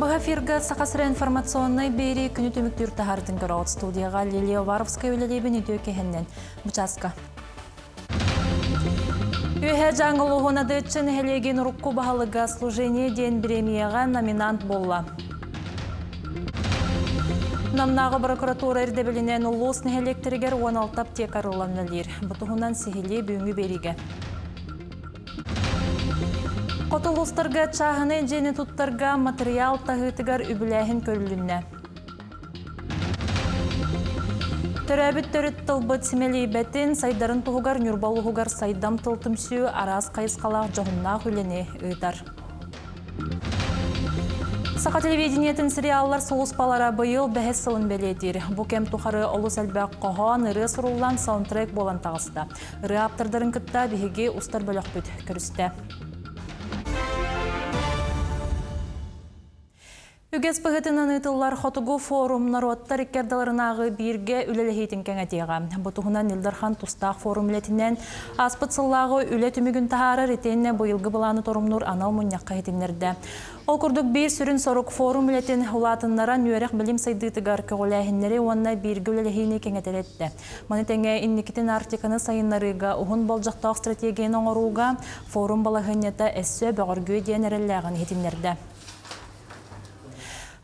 Быһа эфирга Саха сирэ информационнай биэрии күнү түмүктүүр таһаарытын көрөҕүт студияҕа Лилия Уваровская үлэлиибин үтүө киһиннэн. Бучааска. Үөһээ Дьааҥы улууһун Адыаччы нэһилиэгин урукку баһылыга «Служение» диэн бириэмийэҕэ номинант буолла. Намнааҕы прокуратура ирдэбилинэн улуус нэһилиэктэригэр 16 аптека арыллан үлэлиир. Бу туһунан сиһилии бүгүҥҥү биэриигэ. Хоту улуустарга чааһынай дьиэни туттарга матырыйаал таһыытыгар үбүлээһин көрүлүннэ. Төрөөбүт төрүт тылбыт симэлийбэтин, сайдарын туһугар Ньурба улууһугар Сайдам тыл түмсүү араас хайысхалаах дьоһуннаах үлэни ыытар. Саха телевидениетин сериаллар сулууспалара быйыл бэһис сылын бэлиэтиир. Бу кэм тухары олус элбэх хоһоон, ырыа суруллан саундтрек буолан таҕыста. Ырыа ааптардарын кытта биһиги устар бөлөхпүт көрүстэ. Үгэс быһыытынан ыытыллар Хотугу форум норуоттар икки ардыларынааҕы бииргэ үлэлэһиитин кэҥэтиэҕэ. Бу туһунан Ил Дархан тустаах форум үлэтинэн ааспыт сыллааҕы үлэ түмүгүн таһаарар итиэннэ быйылгы былааны торумнуур анал мунньахха иһитиннэрдэ. Ол курдук биир сүрүн сорук форум үлэтин улаатыннаран үөрэх-билим сайдыытыгар көҕүлээһиннэри уонна бииргэ үлэлэһиини кэҥэтэр эттэ. Маны тэҥэ инникитин Арктиканы сайыннарыыга уһун болдьохтоох стратегияны оҥорууга форум балаһыанньата өссө бөҕөргүө диэн эрэллээҕин иһитиннэрдэ.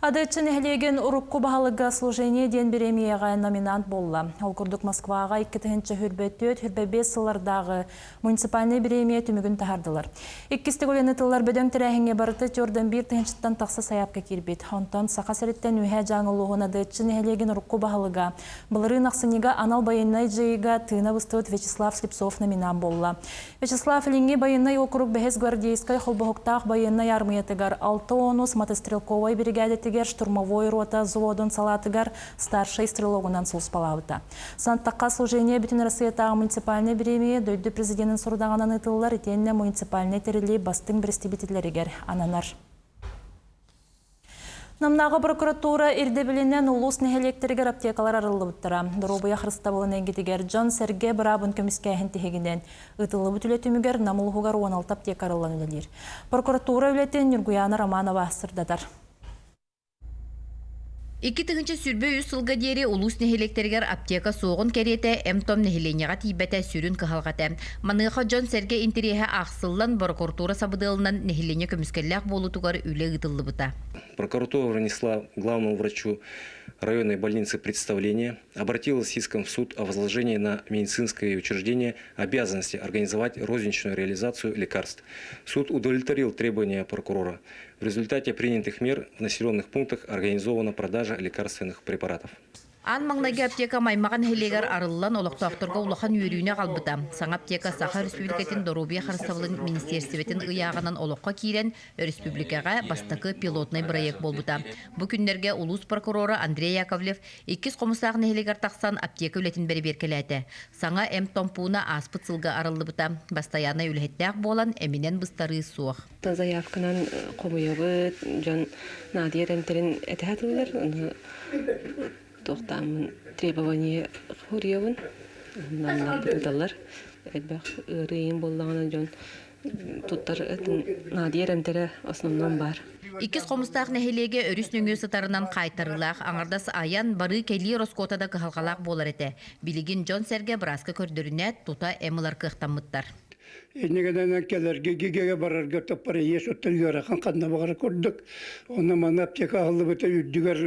Адыаччы нэһилиэгин урукку баһылыга «Служение» диэн бириэмийэҕэ номинант буолла. Ол курдук Москваҕа 2024-25 сыллардааҕы муниципальнай бириэмийэ түмүгүн таһаардылар. Иккис төгүлүн ытыллар бөдөҥ тэрээһиҥҥэ барыта 401 тыһыынчаттан тахса сайаапка киирбит. Онтон Саха сириттэн Үөһээ Дьааҥы улууһун Адыаччы нэһилиэгин урукку баһылыга, былырыын ахсынньыга анал байыаннай дьайыыга тыына быстыбыт Вячеслав Слепцов номинант буолла. Вячеслав Илиҥҥи байыаннай уокурук бэһис гвардейскай холбоһуктаах байыаннай аармыйатыгар 60 мотострелковай биригээдэтигэр штурмовой рота взводун салаатыгар старшай стрелогунан сулууспалаабыта. Сантахха служение Бүтүн Россиятааҕы муниципальнай бириэмийэ дойду президенин сорудаҕынан ыытыллар итиэннэ муниципальнай тэриллии бастыҥ бэрэстэбиитэллэригэр ананар. Намнааҕы прокуратура ирдэбилинэн улуус нэһилиэктэригэр аптекалар арыллыбыттара. Доруобуйа харыстабылын эйгэтигэр дьон-сэргэ быраабын көмүскээһин тиһигинэн ыытыллыбыт үлэ түмүгэр Нам улууһугар 16 аптека арыллан үлэлиир. Прокуратура үлэтин Ньургуйаана Романова сырдатар. 2023 сылга диэри улуус нэһилиэктэригэр аптека суоҕун кэриэтэ эмп-том нэһилиэнньэҕэ тиийбэтэ сүрүн кыһалҕа этэ. Маныаха дьон-сэргэ интэриэһэ аахсыллан, борокуратуура сабыдыалынан нэһилиэнньэ көмүскэллээх буолуутугар үлэ ыытыллыбыта. Прокуратура внесла главному врачу районной больницы представление, обратилась с иском в суд о возложении на медицинское учреждение обязанности организовать розничную реализацию лекарств. Суд удовлетворил требования прокурора. В результате принятых мер в населенных пунктах организована продажа лекарственных препаратов. Аан маҥнайгы аптека Маймаҕа нэһилиэгэр арыллан олохтоохторго улахан үөрүүнү аҕалбыта. Саҥа аптека Саха Өрөспүүбүлүкэтин доруобуйа харыстабылын министиэристибэтин ыйааҕынан олоххо киирэн, өрөспүүбүлүкэҕэ бастакы пилотнай бырайыак буолбута. Бу күннэргэ улуус прокурора Андрей Яковлев Иккис Хомустаах нэһилиэгэр тахсан аптека үлэтин бэрэбиэркэлээтэ. Саҥа эмп-том пууна ааспыт сылга арыллыбыта. Бастайааннай үлэһиттээх буолан, эминэн быстарыы суох. Заявканан хомуйабыт, дьон наадыйар эмтэрин этэ сатыыллар, ону туохтааммын требование суруйабын, онно ыыталлар. Элбэх ыарыы иһин буоллаҕына дьон туттар наадыйар эмтэрэ основном баар. Иккис Хомустаах нэһилиэгэ өрүс нөҥүө сытарынан хаайтарыылаах аҥардас айан, барыы-кэлии ороскуота да кыһалҕалаах буолар этэ. Билигин дьон-сэргэ бырааска көрдөрүнээт, тута эм ылар кыахтаммыттар. Иннигинэн кэлэргэ гигэгэ барарга топпарыйыас оттон ыарахан ханна баҕара курдук. Онно манна аптека аһыллыбыта үрдүгэр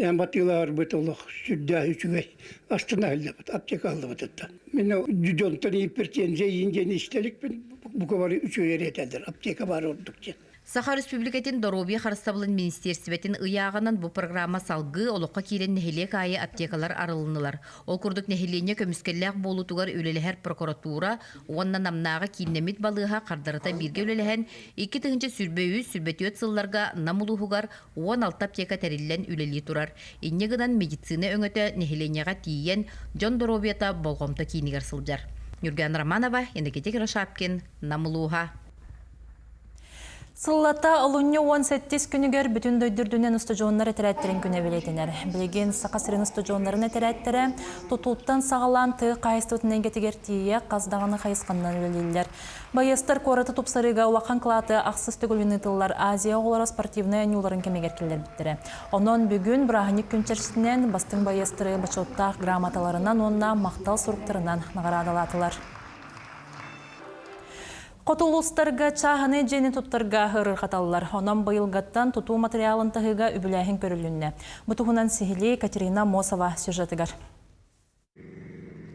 эн батыылаһарбыт олох сүрдээх үчүгэй. Астына аһыллыбыт аптека аһыллыбытыттан. Мин дьонтон гипертензия иин диэн истэликпин бука бары үчүгэй эрэ этэллэр аптека баар ордук диэн. Саха Өрөспүүбүлүкэтин доруобуйа харыстабылын министиэристибэтин ыйааҕынан бу программа салгыы олоххо киирэн нэһилиэк аайы аптекалар арылыннылар. Ол курдук нэһилиэнньэ көмүскэллээх буолуутугар үлэлэһэр прокуратура уонна Намнааҕы кииннэммит балыыһа хардарыта бииргэ үлэлэһэн 2023-24 сылларга Нам улууһугар 16 аптека тэриллэн үлэлии турар. Инньэ гынан медицина өҥөтө нэһилиэнньэҕэ тиийэн дьон доруобуйата болҕомто киинигэр сылдьар. Ньурган Романова, Иннокентий Кирашапкин, Нам улууһа. Сыллата олунньу 18 күнүгэр бүтүн дойду үрдүнэн устудьуоннар этэрээттэрин күнэ бэлиэтэнэр. Билигин Саха сирин устудьуоннарын этэрээттэрэ тутууттан саҕалаан тыа хаһаайыстыбатын эйгэтигэр тиийэ хас даҕаны хайысханнан үлэлииллэр. Байыастар куораты тупсарыыга улахан кылааты ахсыс төгүлүн ыытыллар Азия оҕолоро спортивнай оонньууларын кэмигэр киллэрбиттэрэ. Онон бүгүн бырааһынньык күн чэрчитинэн бастыҥ байыастары бочуоттаах грамоталарынан уонна махтал суруктарынан наҕараадалаатылар. Хоту улуустарга чааһынай дьиэни туттарга ыарырҕаталлар. Онон быйылгаттан тутуу матырыйаалын таһыыга үбүлээһин көрүлүннэ. Бу туһунан сиһилии Катерина Мосова сюжетыгар.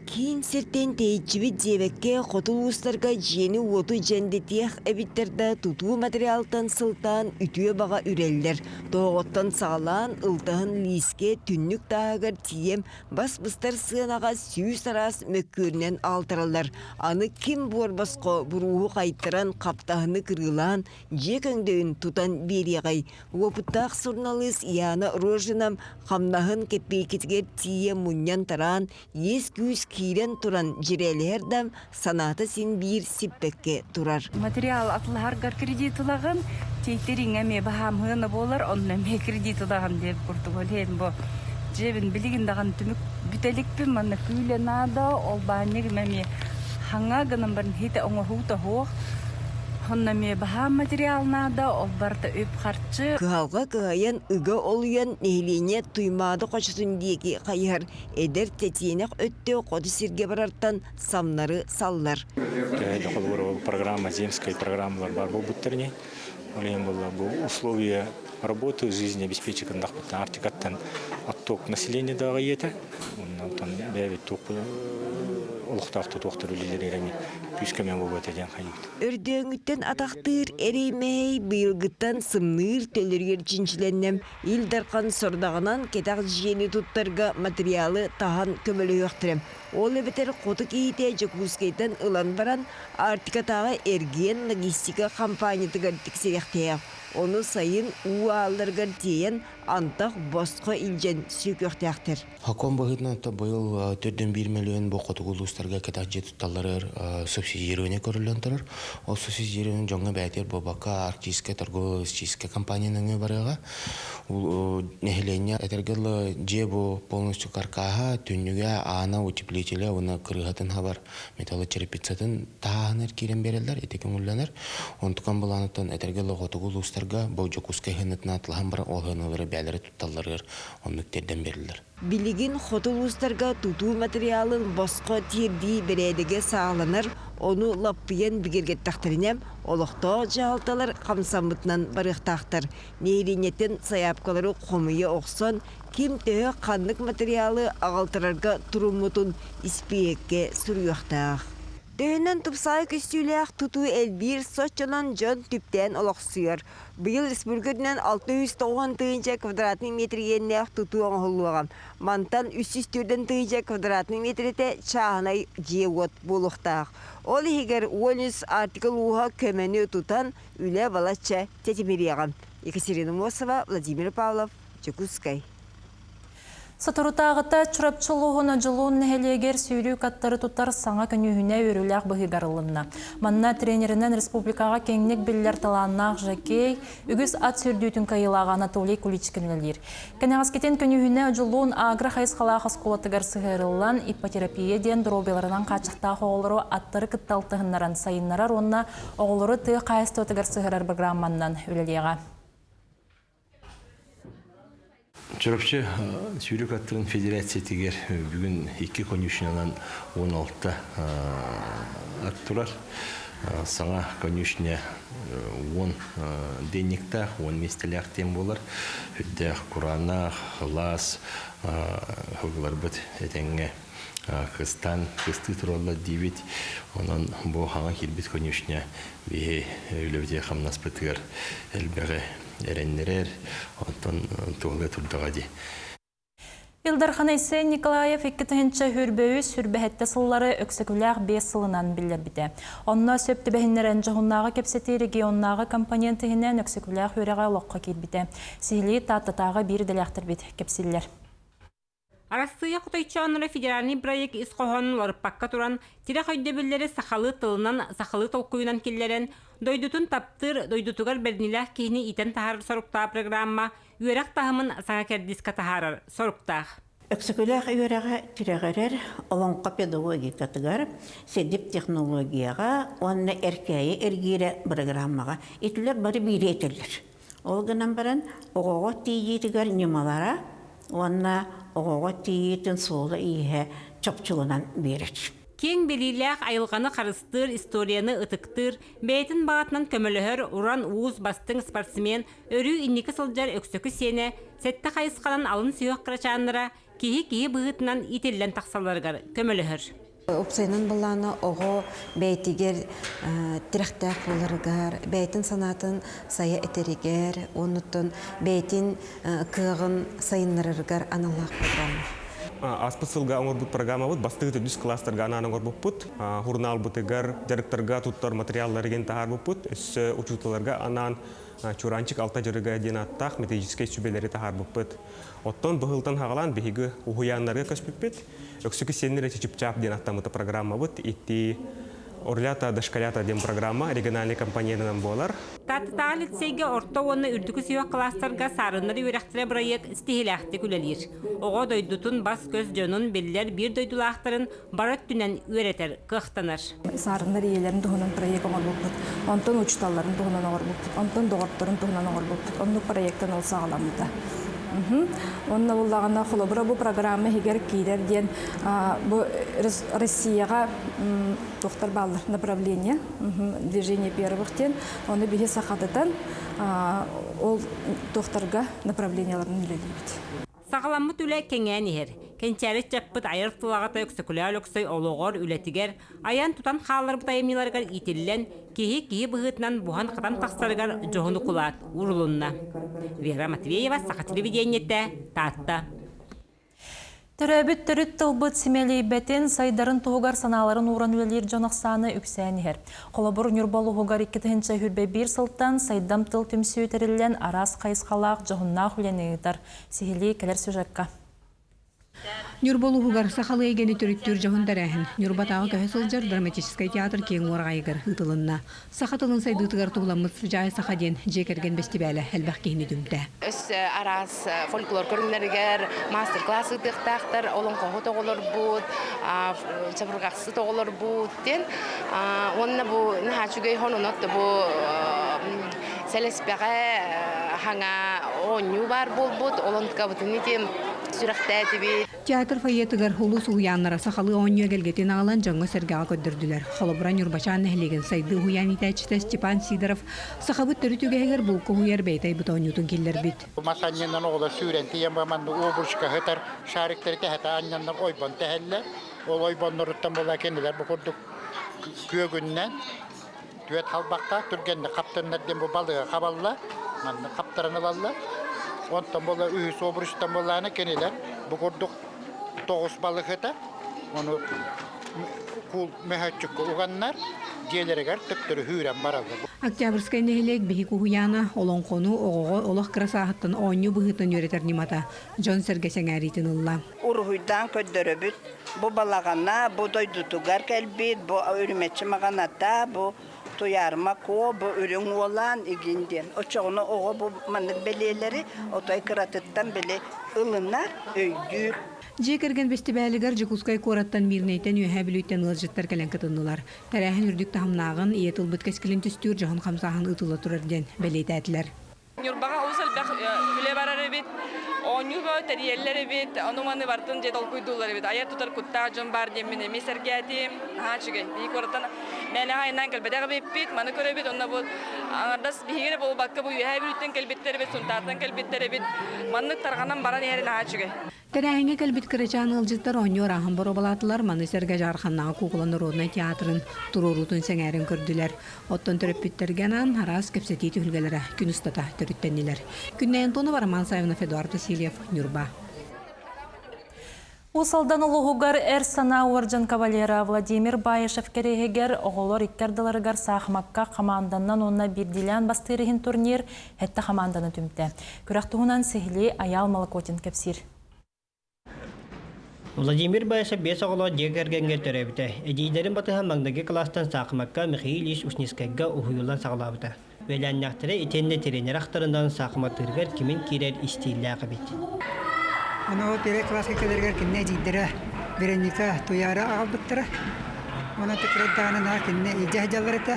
Киин сиртэн тэйиччибит диэбэккэ, хоту улуустарга дьиэни-уоту дьэндэтиэх эбиттэр да тутуу материалтан сылтаан үтүө баҕа үрэллэр. Тоһоҕоттон саҕалаан ылтаһын лиискэ түннүк тааһыгар тиийэн бас быстар сыанаҕа сүүс араас мөккүөрүнэн аалтараллар. Аны ким буор босхо бурууһу хайтаран, хаптаһыны кырыылаан, дьиэ көҥдөйүн тутан биэриэҕэй? Уопуттаах суруналыыс Яна Рожина хамнаһын кэппиэйкэтигэр тиийэ мунньан-тараан, иэс-күүс киирэн туран дьирээлэһэр да, санаата син биир сиппэккэ турар. Материал атылаһаргар кредит ылаҕын, тиэйтэриҥ эмиэ баһаамһыана буолар, онно эмиэ кредит ылаҕын диэбит курдук. Ол иһин бу дьиэбин билигин даҕаны түмүк бүтэликпин, манна күүлэ наада, ол баанньыгым эмиэ хаҥа гынан баран иһитэ оҥоһуута суох. Онно эмиэ баһаам материал наада, ол барыта үп-харчы. Кыһалҕа кыһайан, ыга олуйан, нэһилиэнньэ Туймаада хочотун диэки хайыһар эдэр тэтиэнэх өттө хоту сиргэ барартан самнары саллар. Холобур, программа, земская программалар бар буолбуттар ини. Ол иһин буолла бу условия работы, жизни обеспечить гыннахпытына Арктикаттан отток население даҕа иэтэ. Онтон бэйэбит туох олохтоох тутуохтар үлэлэригэр эми күүс-көмө буолуо этэ диэн хайыыбыт. Өрдөөҥүттэн атахтыыр эрэй-мэһэй быйылгыттан сымныыр төлөрүгэр чинчилэннэм Ил Дархан сордаҕынан кэтэх дьиэни туттарга материалы таһан көмөлөһүөхтэрэ. Ол эбэтэр хоту киһитэ Дьокуускайтан ылан баран, Арктикатааҕы эргиэн-логистика хампаанньатыгар тиксиэхтээх. Ону сайын уу аалларыгар тиэйэн, антах босхо илдьэн сүөкүөхтээхтэр. Сокуон быһыытынан быйыл 4,1 миллион бу хотугу улуустарга кэтэх дьиэ тутталларыгар субсидирование көрүллэн турар. Ол субсидирование дьоҥҥо бэйэтигэр буолбакка Арктическая торгово-логистическая компания нөҥүө барыаҕа. Нэһилиэнньэ этэргэ дылы дьиэ бу полностью каркаһа, түннүгэ, аана, утеплителэ уонна кырыыһатын хабар металлочерепицатын таһааһынар киирэн биэрэллэр, ити көҥүллэнэр. Онтукан былааныттан этэргэ дылы хотугу улуустарга бу Дьокуускай хыынатын атлаһан баран ол хыыналары бэйэлэрэ тутталларыгар оннук тиэрдэн биэрэллэр. Билигин хоту улуустарга тутуу матырыйаалын босхо тиэрдии бэрээдэгэ саҕаланар, ону лаппыйан бигэргэттэхтэринэ, олохтоох дьаһалталар хамсаммытынан барыахтаахтар. Нэһилиэнньэттэн сайаапкалары хомуйа охсон, ким төһө ханнык матырыйаалы аҕалтарарга туруммутун испииһэккэ суруйуохтаах. Төһөнөн тупсаҕай көстүүлээх тутуу элбиир, соччонон дьон түптээн олохсуйар. Быйыл республика үрдүнэн 690 тыһыынча квадратный метр иэннээх тутуу оҥоһуллуоҕа. Мантан 304 тыһыынча квадратный метрэтэ чааһынай дьиэ-уот буолуохтаах. Ол иһигэр 13 артикл ууһа көмөнү тутан үлэ балачча тэтимириэҕэ. Екатерина Мосова, Владимир Павлов, Дьокуускай. Соторутааҕыта Чурапчы улууһун Одьулуун нэһилиэгэр сүүрүүк аттары тутар саҥа көньүүһүнэ үөрүүлээх быһыыга арылынна. Манна тренеринэн республикаҕа киэҥник биллэр талааннаах жокей, үгүс ат сүүрдүүтүн кыайыылааҕа Анатолий Куличкин үлэлиир. Кэнэҕэскитин көньүүһүнэ Одьулуун агро хайысхалаах оскуолатыгар сыһыарыллан иппотерапия диэн доруобуйаларынан хааччахтаах оҕолору аттары кытта алтыһыннаран сайыннарар уонна оҕолору тыа хаһаайыстыбатыгар сыһыарар программаннан үлэлиэҕэ. Чурапчы сүүрүк аттарын федерациятыгар бүгүн икки конюшнянан 16 ат турар. Саҥа конюшня 10 денниктаах, 10 миэстэлээх диэн буолар. Үрдээх кураанах, лаас сылгыларбыт этэҥҥэ кыстаан кыстыы тураллар диибит. Онон бу хаҥа киирбит конюшня биһи үлэбитигэр хамнаспытыгар элбэҕи эрэннэрэр, оттон туһалыы турдаҕа дии. Ил Дархан Айсен Николаев 2023 сүрбэһэттэ сыллары Өксөкүлээх биэс сылынан биллэрбитэ. Онно сөп түбэһиннэрэн дьоһуннааҕы кэпсэтии регионнааҕы компонент иһинэн Өксөкүлээх үөрэҕэ олоххо киирбитэ. Сиһилии Тааттатааҕы биир идэлээхтэрбит кэпсииллэр. Арассыыйа хотойчоонноро федеральный проект ис хоһоонун уларыппакка туран, тирэх өйдөбүллэри сахалыы тылынан, сахалыы толкуйунан киллэрэн, дойдутун таптыыр, дойдутугар бэриниилээх киһини иитэн таһаарар соруктаах программа үөрэх таһымын саҥа кэрдиискэ таһаарар соруктаах. Өксөкүлээх үөрэҕэ тирэҕирэр олоҥхо педагогикатыгар, СЭДИП технологияҕа уонна Эркээйи эргиирэ бырагырааммаҕа итилэр бары биири этэллэр. Ол гынан баран оҕоҕо тиийиитигэр ньымалара уонна оҕоҕо тиийиитин суола-ииһэ чопчуланан биэрэр. Киэҥ билиилээх айылҕаны харыстыыр, историяны ытыктыыр, бэйэтин баҕатынан көмөлөһөр уран уус бастыҥ спортсмен, өрүү инники сылдьар Өксөкү сиэнэ сэттэ хайысханан алын сүһүөх кырачааннара киһи-киһи быһыытынан иитиллэн тахсалларыгар көмөлөһөр. Уопсайынан былаана оҕо бэйэтигэр тирэхтээх буоларыгар, бэйэтин санаатын сайа этэригэр, оннуттан бэйэтин кыаҕын сайыннарарыгар аналлаах программа. Ааспыт сылга оҥорбут программабыт бастакы төрдүс класстарга анаан оҥорбуппут. Журналбытыгар дьарыктарга туттар материалларыгын таһаарбыппыт. Өссө учууталларга анаан Чуранчик алта дьарыга диэн ааттаах методическай сүбэлэри таһаарбыппыт. Оттон быһылтан хаҕалаан биһиги уһуйааннарга көспүппүт. Өксөкү сиэннэрэ Чичипчаап диэн аттаммыта программабыт. Ити Орлята дошколята диэн программа региональный компонентынан буолар. Тааттатааҕы лицейгэ орто уонна үрдүкү сүһүөх кылаастарга саарыннар үөрэхтэрэ бырайыак ситиһиилээхтик үлэлиир. Оҕо дойдутун бас-көс дьонун биллэр биир дойдулаахтарын бары өттүнэн үөрэтэр кыахтанар. Саарыннар ийэлэрин туһунан проект оҥорбуппут. Онтон учууталларын туһунан оҥорбуппут. Онтон доҕотторун туһунан оҥорбуппут. Оннук проектан ол саҕаламмыта. Онно буллаҕына, холобура, бу программа иһигэр киирэр диэн бу Россияҕа туохтар бааллар направление движение первых диэн ону биһи сахатытан ол туохтарга направлениеларын үлэлиибит. Саҕаламмыт үлэ кэҥээн иһэр. Кэнчээри ыччаппыт айар тыл аҕата Өксөкүлээх Өлөксөй олоҕор, үлэтигэр, айан-тутан хаалларбыт айымньыларыгар иитиллэн, киһи киһи быһыытынан буһан-хатан тахсарыгар дьоһун укулаат уурулунна. Вера Матвеева, Саха телевидениетэ, Таатта. Төрөөбүт төрүт тылбыт симэлийбэтин, сайдарын туһугар санааларын ууран үлэлиир дьон ахсаана үксээн иһэр. Холобур, Ньурба улууһугар 2021 сылтан Сайдам тыл түмсүү тэриллэн араас хайысхалаах дьоһуннаах үлэни ыытар. Сиһилии кэлэр сюжекка. Ньурба улууһугар сахалыы эйгэни төрүттүүр дьоһун тэрээһин Ньурбатааҕы көһө сылдьар драматическай театр киэҥ уораҕайыгар ыытылынна. Саха тылын сайдыытыгар туһуламмыт Сыдьаай саха диэн дьиэ кэргэн бэстибээлэ элбэх киһини түмтэ. Өссө араас фольклор көрүҥнэригэр мастер-класс ыытыахтаахтар, олоҥхоһут оҕолорбут, чабырҕахсыт оҕолорбут диэн. Уонна бу наһаа үчүгэй хонунот бу сэлэспэҕэ хаҥа оонньуу баар буолбут, олонткабытын ити сүрэхтээтибит. Театр фойетыгар улуус уһуйааннара сахалыы оонньуу эгэлгэтин аҕалан дьоҥҥо-сэргэҕэ көрдөрдүлэр. Холобура, Ньурбачаан нэһилиэгин сайдыы уһуйаан иитээччитэ Степан Сидоров сахабыт төрүт үгэһигэр булка уһуйар бэйэтэ айбыт оонньуутун киллэрбит. Мас анньанан оҕолор сүүрэн тиийэн манна обручка сытар шариктары тэһэтэ анньаннар ойбон тэһэллэр. Ол ойбонноруттан була кинилэр бу курдук күөгүннэн түөрт халбахтаах түргэнник хаптаннар диэн бу балыга хабалла, манна хаптаран ылаллар. Онтон була үһүс обручтан буоллаҕына кинилэр бу курдук тоҕус балык ону куул мөһөөччүккэ уганнар дьиэлэригэр төптөрү үүрэн бараллар. Октябрьскай нэһилиэк биһик уһуйаана олоҥхону оҕоҕо олох кыра сааһыттан оонньуу быһыытынан үөрэтэр ньымата дьон-сэргэ сэҥээриитин ылла. Уруһуйдаан көрдөрөбүт. Бу балаҕана, бу дойдутугар кэлбит, бу үрүмэччи маҕаната, бу Туйаарыма Куо, бу Үрүҥ Уолаан игин диэн. Оччоҕуна оҕо бу маннык бэлиэлэри отой кыратыттан били ылынар, өйдүүр. Дьиэ кэргэн бэстибээлигэр Дьокуускай куораттан Мирнэйтэн Үөһээ Бүлүүттэн ыалдьыттар кэлэн кытыннылар. Тэрээһин үрдүк таһымнааҕын, ийэ тылбыт кэскилин түстүүр дьоһун хамсааһын ыытылла турар диэн бэлиэтээтилэр. Ньурбаҕа олус элбэх үлэ барар эбит, оонньуу бөҕө тэрийэллэр эбит, ону-маны барытын дьэ толкуйдууллар эбит. Айар-тутар куттаах дьон баар диэммин эмиэ сэргээтим. Наһаа үчүгэй. Биһиги куораттан мээнэҕэ айаннаан кэлбэтэх эбиппит, маны көрөбүт. Онно бу аҥардас биһиги эрэ буолбакка, бу Үөһээ Бүлүүттэн кэлбиттэр эбит, Сунтаартан кэлбиттэр эбит. Маннык тарҕанан баран иһэрэ наһаа үчүгэй. Тэрээһиҥҥэ кэлбит кырачаан ыалдьыттар оонньуу арааһын боруобалаатылар, маны сэргэ Дьаарханнааҕы куукула норуодунай театрын туруоруутун сэҥээрэн көрдүлэр. Оттон төрөппүттэргэ анаан араас кэпсэтии түһүлгэлэрэ күн устата төрүттэннилэр. Күннэй Антонова, Роман Савинов, Эдуард Васильев, Ньурба. Уус Алдан улууһугар Эр санаа уордьан кавалера Владимир Баишев кэриэһигэр оҕолор икки ардыларыгар саахымакка хамаанданан уонна биирдиилээн бастыыр иһин турнир сэттэ хамаанданы түмтэ. Күрэх туһунан сиһилии Айаал Молокотин кэпсиир. Владимир Баишев биэс оҕолоох дьиэ кэргэҥҥэ төрөөбүтэ. Эдьиийдэрин батыһан маҥнайгы кылаастан саахымакка Михаил Ильич Ушницкайга уһуйуллан саҕалаабыта. Үөлээннээхтэрэ итиэннэ тренер ахтарынан саахыматтыырыгар кимин киирэр истииллээх эбит. Ону ол первый класска кэлэригэр кинини эдьиийдэрэ Вероника Туйаара аҕалбыттара. Онон текрет даҕаны кинини илдьэ сылдьаллар этэ.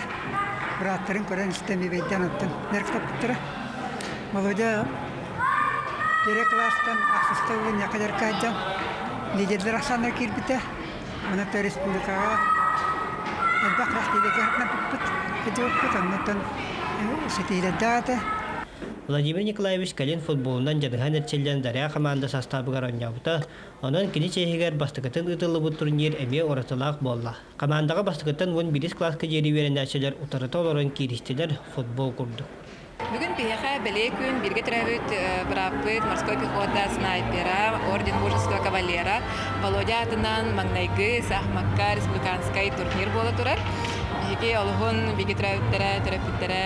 Бырааттарын көрөн-истэн бибэйдээн оттон дьарыктаппыттара. Володя первый класстан ахсыста ылынньахха дьарыкка сылдьан лидердэр ахсааннара киирбитэ. Онон республикаҕа элбэх рахтиилэргэ сытнаппыппыт, сылдьыбыппыт. Оннуттан ситиһиилэрдээх этэ. Владимир Николаевич кэлин футболунан дьаныһан эрчиллэн Заря хамаанда састаабыгар оонньообута. Онон кини чиэһигэр бастакытын ыытыллыбыт турнир эмиэ уратылаах буолла. Хамаандаҕа бастакыттан 11 кылааска диэри үөрэнээччилэр утарыта олорон кииристилэр, футбол курдук. Бүгүн биһиэхэ бэлиэ күн бииргэ төрөөбүт бырааппыт морской пехота снайпера, орден мужества кавалера Володя аатынан маҥнайгы саахымакка республиканскай турнир буола турар. Биһиги олуһун бииргэ төрөөбүттэрэ, төрөппүттэрэ,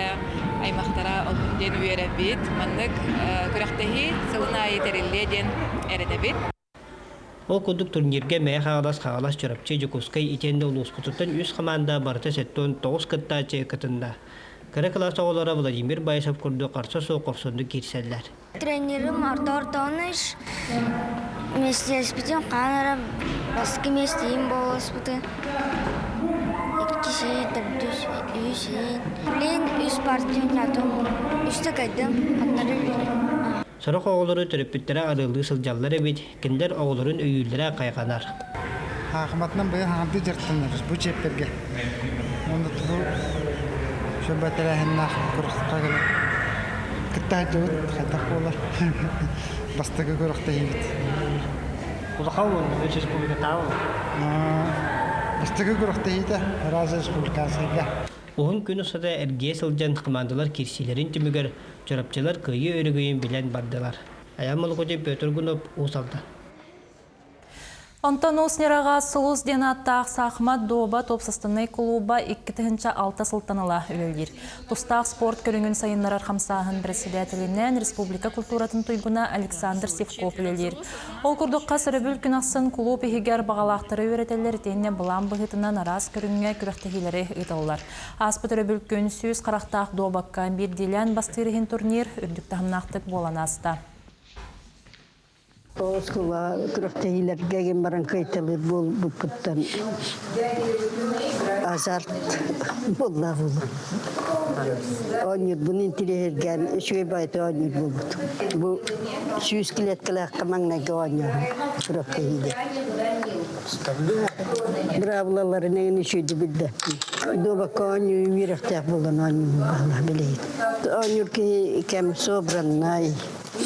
аймахтара олуһун диэн үөрэбит. Маннык күрэхтэһии сылын аайы тэриллиэ диэн эрэнэбит. Ол курдук турнирга Мэйэ Хаҥалас, Хаҥалас, Чурапчы, Дьокуускай итиэннэ улууспутуттан үс хамаанда барыта 79 кыттааччы кытынна. Кыра кылаас оҕолоро Владимир Баишев курдук харса суох хорсуннук киирсэллэр. Тренерим Артур Антонович миэстэлэспитим хаһан эрэ бастакы миэстэһиим буолуоспутун иккис иһин, төрдүс, үһүс иһин. Билигин үс партия оонньоотум, үстэ кыайдым, аттары үүннүм. Сорох оҕолору төрөппүттэрэ арыаллыы сылдьаллар эбит, кинилэр оҕолорун өйүүллэрэ хайҕанар. Хаахыматынан быйыл хаҥардыы дьарыктанабыз бу чиэппэргэ. Уонна бу сүрбэ тэрээһиннээх күрэххэ кыттааччыбыт хайдах буолар бастакы күрэхтэһиибит. Улахан үс республикатааҕы Бастакы күрэхтэһиитэ Раза республиканскайга. Уһун күн устата эргийэ сылдьан командалар киирсиилэрин түмүгэр Чурапчылар кыайыы өрөгөйүн билэн бардылар. Айан Молокутин Петр Гунов Уус Алдан. Онтон Уус Ньараҕа Сулус диэн ааттаах саахымат дуобат уопсастыбаннай кулууба 2006 сылтан ыла үлэлиир. Тустаах спорт көрүҥүн сайыннарар хамсааһын председателинэн республика культуратын туйгуна Александр Сивков үлэлиир. Ол курдук хас өрөбүл күн ахсын кулууп иһигэр баҕалаахтары үөрэтэллэр итиэннэ былаан быһыытынан араас көрүҥҥэ күрэхтэһиилэри ыыталлар. Ааспыт өрөбүл күн сүүс харахтаах дуобакка биирдиилээн бастыыр иһин турнир үрдүк таһымнаахтык буолан ааста. Оскуола күрэхтэһиилэргэ гин баран кыайталыыр буолбуппуттан азарт буолла буолла. Оонньуурбун интириэһиргээн үчүгэй баайта оонньуур буолбут. Бу сүүс килиэткэлээххэ маҥнайгы оонньоһун күрэхтэһиигэ. Быраабылаларын эҥин үчүгэйдик билбэппин. Дуобакка оонньуу үөрэхтээх буолан оонньуубун баҕалаах билигин. Оонньуур киһи кэм собраннай,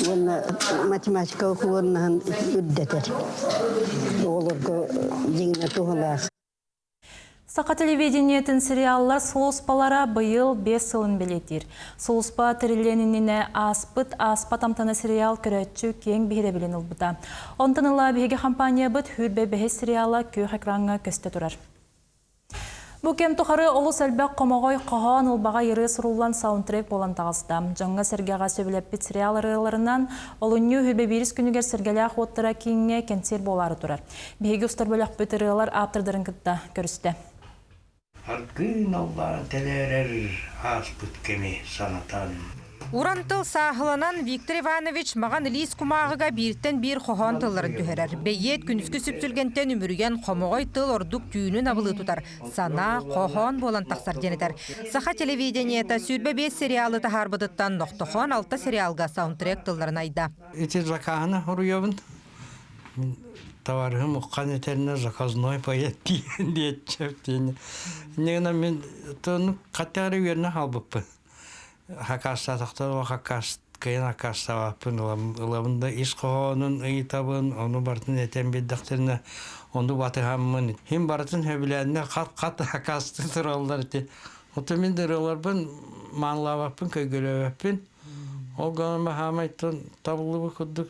уонна математика уклоннаһын үрдэтэр. Оҕолорго дьиҥнэ туһалаах. Саха телевидениетин сериаллар сулууспалара быйыл 5 сылын бэлиэтиир. Сулууспа тэриллиэн иннинэ ааспыт ааспат амтана сериал көрөөччү киэҥ биһирэбилин ылбыта. Онтон ыла биһиги компаниябыт Хүрбэ бэһис сериала күөх экраҥҥа көстө турар. Бу кэм тухары олус элбэх хомоҕой хоһоон ылбаҕай ырыа суруллан саундтрек буолан таҕыста. Дьоҥҥо-сэргэҕэ сөбүлэппит сериал ырыаларынан олунньу үһү биирис күнүгэр Сэргэлээх уоттара кииҥҥэ кэнсиэр буолаары турар. Биһиги устар бөлөхпүт ырыалар ааптардарын кытта көрүстэ. Аргыын аллаан тэлээрэр ааспыт кэми санатан. Уран тыл сааһыланан Виктор Иванович маҕан илиис кумааҕыга бииртэн биир хоһоон тылларын түһэрэр. Бэйиэт күнүскү сүпсүлгэнтэн үмүрүйэн хомоҕой тыл ордук түүнүн абылыы тутар санаа, хоһоон буолан тахсар диэн этэр. Саха телевидениета 25 сериалы таһаарбытыттан Нохтохоон алта сериалга саундтрек тылларын айда. Ити закаһына хоруйабын. Товарыһым уххан этэринэ заказной поэт диэн диэччэптиини. Иннигинэ мин тону хаттаары үөрэнэ хаалбыппын. Хакаастаатахтар хакаас кыайан аккаастаабаппын ылабын да ис хоһоонун ыйытабын, ону барытын этэн биэрдэхтэринэ ону батыһаммын хим барытын сөбүлээннэр хат-хат акаастыы тураллар ити. Оттон мин да ырыаларбын маанылаабаппын, көйгөлөөбөппүн. Ол гынан баһаамайтан табыллыбыт курдук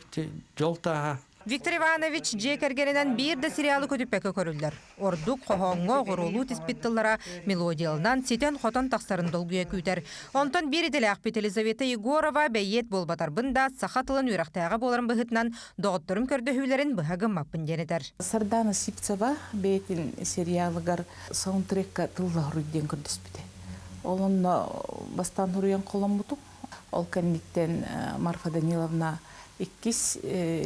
дьол тааһа. Виктор Иванович дьиэ кэргэнинэн биир да сериалы көтүппэккэ көрүллэр. Ордук хоһооҥҥо оҕуруолуу тиспит тыллара мелодиялынан ситэн-хотон тахсарын долгуйа күүтэр. Онтон биир идэлээхпит Елизавета Егорова бэйиэт буолбатарбын да саха тылын үөрэхтээҕэ буоларым быһыытынан доҕотторум көрдөһүүлэрин быһа гыммаппын диэн этэр. Сардана Сивцева бэйэтин сериалыгар саундтрекка тылла диэн көрдөспүтэ. Ол онно бастаан суруйан холоммутум. Ол кэнниттэн Марфа Даниловна иккис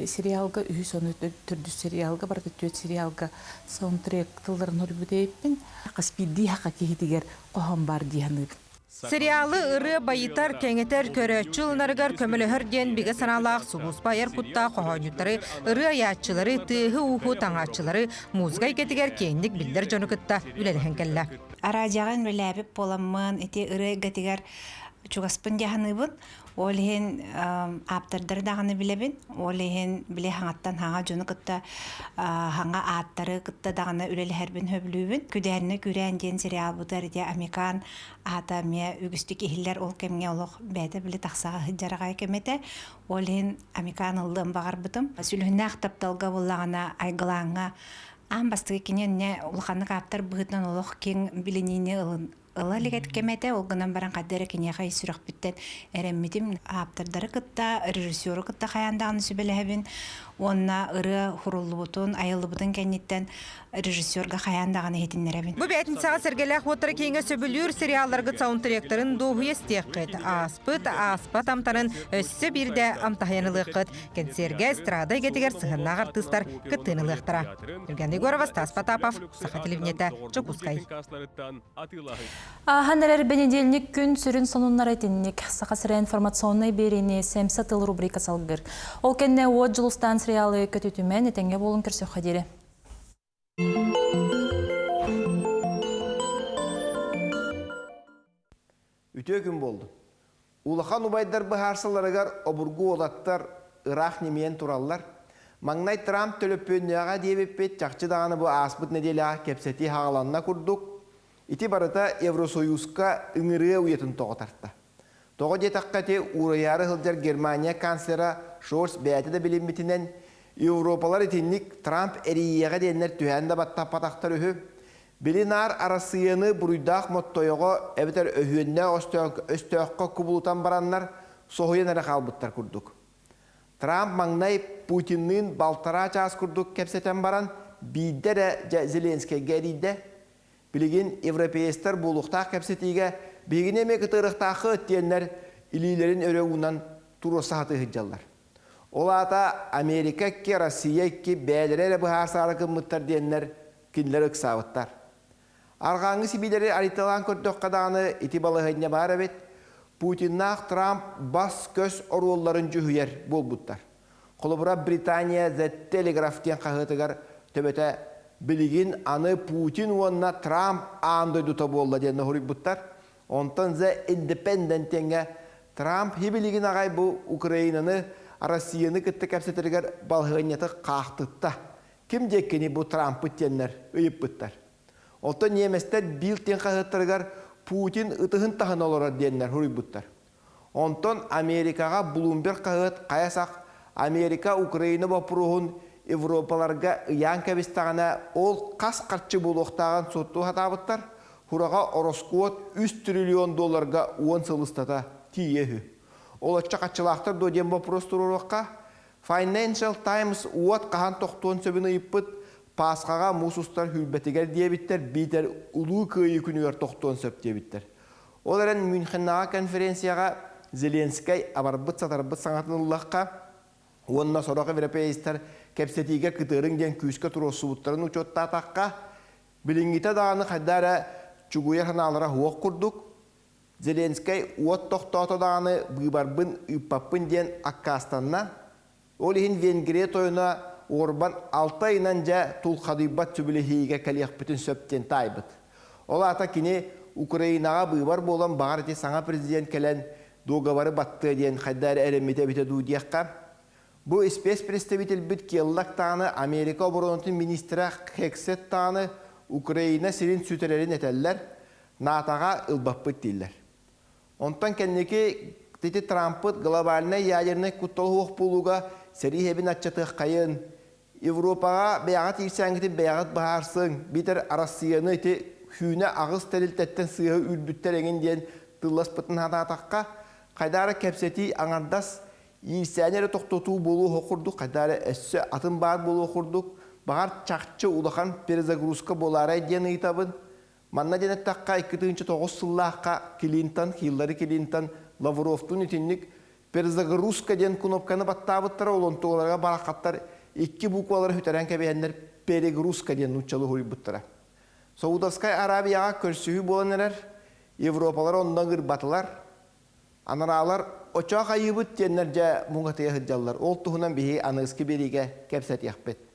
сериалга, үһүс ону төрдүс сериалга, барыта түөрт сериалга саундтрек тылларын суруйбут эбиппин. Хас биирдии саха киһитигэр хоһоон баар дии саныыбын. Сериалы ырыа байытар, кэҥэтэр, көрөөччү ылынарыгар көмөлөһөр диэн бигэ санаалаах сулууспа айар куттаах хоһоонньуттары, ырыа айааччылары, тыаһы-ууһу таҥааччылары музыка эйгэтигэр киэҥник биллэр дьону кытта үлэлэһэн кэллэ. Араадьыйаҕа үлэлээбит буоламмын, ити ырыа эйгэтигэр чугаспын дии саныыбын. Ол иһин ааптардары даҕаны билэбин. Ол иһин били хаҥаттан хаҥа дьону кытта хаҥа ааттары кытта даҕаны үлэлэһэрбин сөбүлүүбүн. Күдээринэ күрээн диэн сериалбытыгар ити Амикан аата эмиэ үгүстүк иһиллэр ол кэмҥэ олох бэйэтэ били тахсаҕа сылдьар аҕай кэм этэ. Ол иһин Амикан ыллыан баҕарбытым. Сүлүһүннээх тапталга буллаҕына Айгылааҥҥа аан бастакы кини иннэ улаханнык ааптар быһыытынан олох киэҥ билиниини ылын ыла илик кэм этэ, ол гынан баран хайда эрэ киниэхэ ис сүрэхпиттэн эрэммитим. Ааптардары кытта, режиссеру кытта хайаан даҕаны сүбэлэһэбин уонна ырыа хуруллубутун, айыллыбытын кэнниттэн режиссерга хайаан даҕаны иһитиннэрэбин. Бу бээтинсэҕэ Сэргэлээх уоттара кииҥэ сөбүлүүр сериалларгыт саундтректарын дуоһуйа истиэххит. Ааспыт, ааспат амтанын өссө биирдэ амтаһыйан ылыаххыт. Кэнсиэргэ эстрада эйгэтигэр сыһыаннаах артыыстар кыттыыны ылыахтара. Евгений Егорова, Стас Потапов, Саха телевидениетэ, Дьокуускай. Ааһан эрэр бэнидиэлник күн сүрүн сонуннара итинник. Саха сирэ информационнай биэриини Сэмсэ тыл рубрика салгыр. Ол кэннэ Уот Дьулустаан сериалы көтүтүмэн этэҥҥэ буолун көрсөххө диэри. Үтүө күн буолдун. Улахан убайдар быһаарсаларыгар обургу уолаттар ыраах ньимийэн тураллар. Маҥнай Трамп төлөпүөннээҕэ диэбиппит чахчы даҕаны бу ааспыт нэдиэлэҕэ кэпсэтии хаҕаланна курдук. Ити барыта Евросоюзка ыҥырыа уйатын тоҕо тарта. Тоҕо диэтэххэ ити уурайаары сылдьар Германия канцлера Шольц бэйэтэ да билиммитинэн Европалар итинник Трамп эрийиэҕэ диэннэр түһээн да баттаппатахтар үһү. Били наар Арассыыйаны буруйдаах моттойоҕо эбэтэр өһүөннээх өстөөххө кубулутан бараннар соһуйан эрэ хаалбыттар курдук. Трамп маҥнай Путинныын балтараа чаас курдук кэпсэтэн баран биирдэ эрэ дьэ Зеленскэйгэ эрийдэ. Билигин европеецтар буолуохтаах кэпсэтиигэ биһигини эмиэ кытыарыахтааххыт диэннэр илиилэрин өрө уунан туруорса сатыы сылдьаллар. Ол аата Америка икки, Россия икки бэйэлэрэ эрэ быһаарсаары гыммыттар диэннэр кинилэр ыксаабыттар. Арҕааҥҥы сибиилэри арыйталаан көрдөххө даҕаны ити балаһыанньа баар эбит. Путиннаах Трамп бас-көс оруолларын дьүһүйэр буолбуттар. Холобура, Британия The Telegraph диэн хаһыатыгар төбөтө билигин аны Путин уонна Трамп аан дойдута буолла диэн хоруйбуттар. Онтон The Independent диэҥҥэ Трамп хибилигин аҕай бу Украинаны Россияны кытта кэпсэтэригэр балаһыанньаты хаахтытта. Ким диэккини бу Трампыт диэннэр ыйыппыттар. Оттон ньиэмэстэр Билл диэн хаһыаттарыгар Путин ытыһын таһына олорор диэннэр суруйбуттар. Онтон Америкаҕа Блумберг хаһыат хайа сах Америка Украина боппуруоһун Европаларга ыйаан кэбистэҕинэ ол хас харчы буолуохтааҕын суоттуу сатаабыттар. Хураҕа ороскуот 3 триллион долларга 10 сыл устата тиийэ үһү. Ол оччо хаччылаахтар дуо диэн боппуруос туруоруохха. Financial Times уот хаһан тохтуон сөбүн ыйыппыт, Пасхаҕа муус устар сүүрбэтигэр диэбиттэр биитэр Улуу Кыайыы күнүгэр тохтуон сөп диэбиттэр. Ол эрэн Мюнхеннааҕы конференцияҕа Зеленскэй абарбыт-сатарбыт саҥатын ыллахха уонна сорох европеецтар кэпсэтиигэ кытыарыҥ диэн күүскэ туруорсубуттарын учуоттаатахха, билиҥҥитэ даҕаны хайда эрэ чугуйар санаалара суох курдук, Зеленскэй уот тохтоото даҕаны быыбарбын ыыппаппын диэн аккаастанна. Ол иһин Венгрия тойоно Орбан алта ыйынан дьэ тулхадыйбат сөбүлэһиигэ кэлиэхпитин сөп диэн таайбыт. Ол аата кини Украинаҕа быыбар буолан баҕар ити саҥа президент кэлэн дуогабары баттыа диэн хайда эрэ эрэммитэ эбитэ дуу диэххэ. Бу спецпредставительбит Келлак даҕаны Америка оборонатын министрэ Хексет даҕаны Украина сирин сүтэрэрин этэллэр, НАТО-ҕа ылбаппыт дииллэр. Онтон кэнники ити Трампыт глобальнай ядернай куттал суох буолууга сэрии хэбин аччатыаххайын, Европаҕа бэйэҕит иирсээҥҥитин бэйэҕит быһаарсыҥ, биитэр Арассыыйаны ити сүүнэ аҕыс тэрилтэттэн сыыһа үүрбүттэр эҥин диэн тылласпытын санаатахха, хайдах эрэ кэпсэтии аҥардас иирсээни эрэ тохтотуу буолуох курдук, хайдах эрэ өссө атын баар буолуох курдук, баҕар чахчы улахан перезагрузка буолаарай диэн ыйытабын. Манна диэн эттэххэ, 2009 сыллаахха Клинтон, Хиллари Клинтон Лавровтуун итинник перезагрузка диэн кнопканы баттаабыттара, ол онтуоларга бараххаттар икки буквалары сүтэрэн кэбиһэннэр перегрузка диэн нууччалыы суруйбуттара. Саудовскай Аравияҕа көрсүһүү буолан эрэр, Европалар онно ыҥырбатылар. Анараалар очоох айыыбыт диэннэр дьэ муҥатыйа сылдьаллар. Ол туһунан биһиги аныгыскы биэриигэ кэпсэтиэхпит.